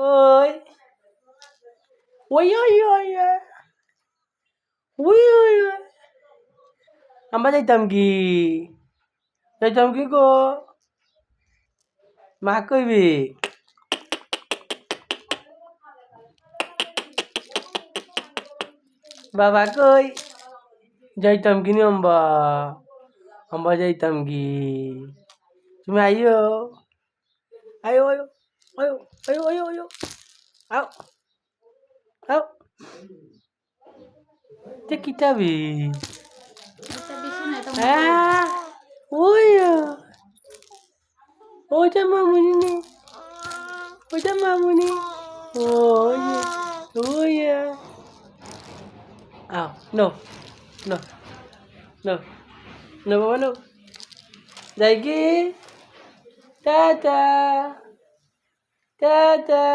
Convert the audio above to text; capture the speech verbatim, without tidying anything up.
ওই, ওই, ওই, ওই, ওই। ওই, ওই, ওই। আমরা যাইতাম কি? যাইতাম কি গো? মা কইবি? বাবা কই? যাইতাম কি নি আম্বা? আম্বা যাইতাম কি? তুমি আইও। আইও, আইও, আইও, আইও, আইও, আইও। আও, আও। তে কিতাবি? আহ, ওই, ওইটা মামুনি নি। ওইটা মামুনি। ওই, ওই। আও, no, no, no, no, বাবা, no। যাই কি? টাটা। টাটা।